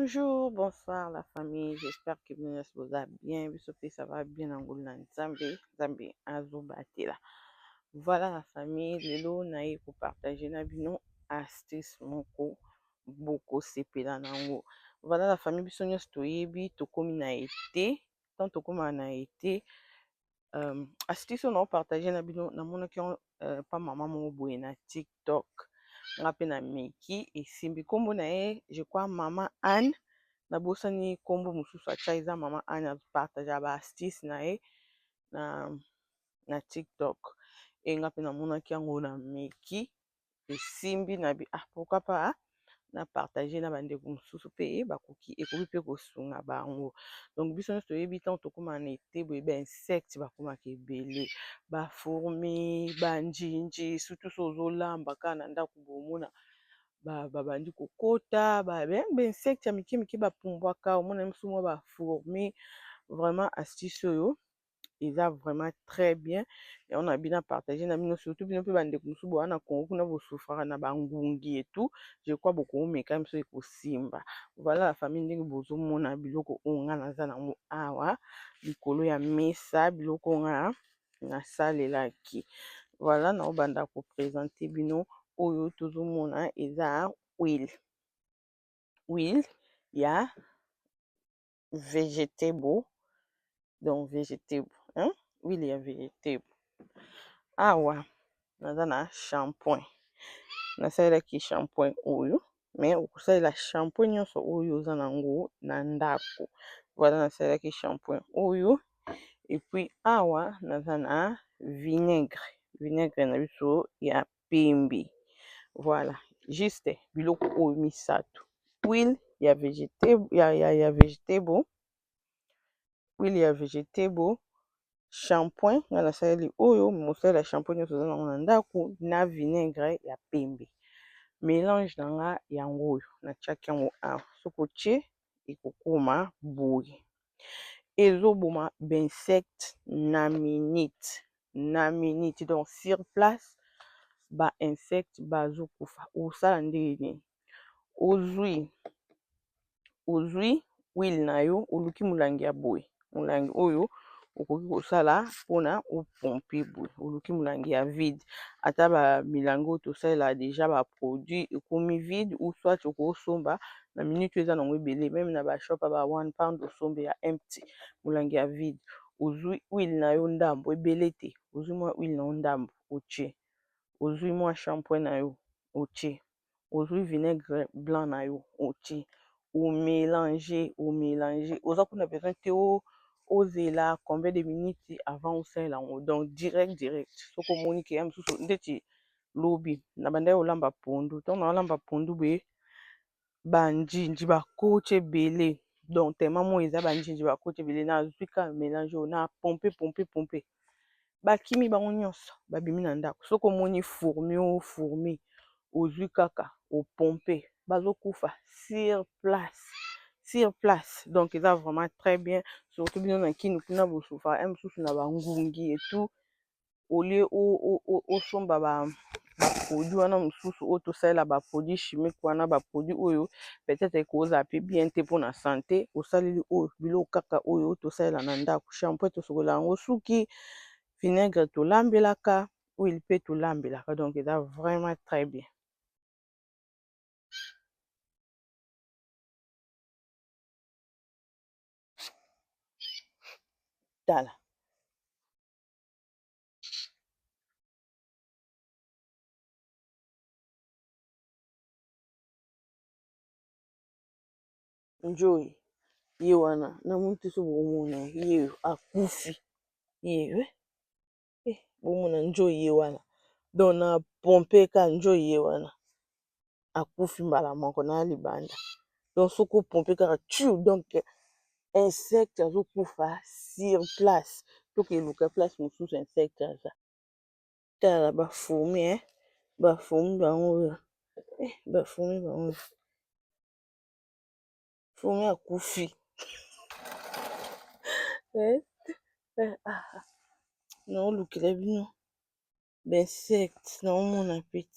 Bonjour, bonsoir la famille, j'espère que bino nyonso boza bien, biso mpe ça va bien na ngolu na Nzambe, Nzambe azobatela. Voilà la famille, lelo naye kopartage na bino astuce moko bokosepela nango. Voilà la famille, biso nyonso toyebi tokomi na été, tant tokomaka na été, astuce oyo naopartage na bino namonaki yango pa mama moko boye na TikTok, nga mpe na meki esimbi. Nkombo na ye je crois mama Anne, nabosani nkombo mosusu atya, eza mama Anne, apartage ba astuce na ye na TikTok e nga mpe namonaki yango na meki esimbi na bi ah pourquoi pas na partage na bandeko mosusu mpe bakoki, ekoki mpe kosunga bango. Donc biso nyonso toyebi ntango tokóma na été boye, ba insecte bakomaka ebele, bafourmi, banjinji, surtout so ozolamba kaka na ndako, bomona babandi kokota ba insecte ya mike mike bapumbwaka, omona mosusu mwa bafourmi. Vraiment astuce oyo eza vraiment très bien, yango na bino partage na bino, surtout bino mpe bandeko mosusu boza na Congo kuna bosouffraka na bangungi et tout, je crois bokomeka biso ekosimba. Voilà la famille, ndenge bozomona biloko oyo nga naza nango awa likolo ya mesa, biloko oyo nga nasalelaki. Voilà, naobanda koprésente bino oyo tozomona eza huile, huile ya vegetable, donc vegetable, hein? Huile ya vegetable. Awa naza na shampoing, nasalelaki shampoing oyo, mais okosalela shampoing nyonso oyo oza nango na ndako. Voilà, nasalelaki shampoing oyo. Et puis awa naza na vinaigre, vinaigre na biso ya pembe. Voilà, juste biloko oyo misato: huile ya vegetable, ya vegetable, huile ya vegetable, shampoing nga nasaleli oyo, mosalela shampoing nyonso oza nango na ndako, na vinaigre ya pembe. Mélange na nga yango oyo natiaki yango awa, soki otie ekokóma boye, ezoboma bainsecte na minute na minute, donc sur place ba insecte bazokufa. Osala ndenge nini? Ozwi huile na yo, oluki molangi ya boye, molangi oyo okoki kosala mpona opompe boye, oluki molangi ya vide, ata bamilangi oyo tosalela déjà baproduit ekomi vide, ou soit okosomba na minute oyo eza nango ebele, même na bashop ya ba £1 osombe ya empty, molangi ya vide. Ozwi huile na yo ndambo, ebele te, ozwi mwa huile na yo ndambo otie, ozwi mwa shampoing na yo otie, ozwi vinaigre blanc na yo otie, omélange, omélange. Oza kuna besoin te ozela combien de minutes avant osalela yango, donc direct direct. Soki omoni ke ya mosusu ndeti lobi na bandaki kolamba pondu, ntango naolamba pondu boye, banjinji bakoti ebele, donc tema moi eza banjinji bakoti ebele, nazwi kaka mélange oyo na pompe pompe pompe, bakimi bango nyonso, babimi na ndako. Soki omoni fourmi o fourmi, ozwi kaka opompe, bazokufa sur place, sur place. Donc eza vraiment très bien, surtout bino na kini kuna bosouffraka mosusu na bangungi et tout, au lieu osomba baproduit wana mosusu oyo tosalela, baproduit chimique wana, baproduit oyo peut-être ekozala mpe bien te mpona santé, osaleli oyo biloko kaka oyo tosalela na ndako: shampoing tosokola yango suki, vinaigre tolambelaka, huile mpe tolambelaka. Donc eza vraiment très bien. Tala njoi ye wana, namoni te so bokomona ye akufi ye, eh, bomona njoi ye wana, donc na pompe ka njoi ye wana akufi mbala moko na libanda. Donc soki opompe kaka tu, donc insecte azokufa sur place, tokeluka place mosusu insecte aza. Tala bafourmi, eh? Bafourmi bango oyo, eh, bafourmi bango oyo, fourmi akufi, eh? Eh, ah, naolukela bino bainsecte naomona pe te.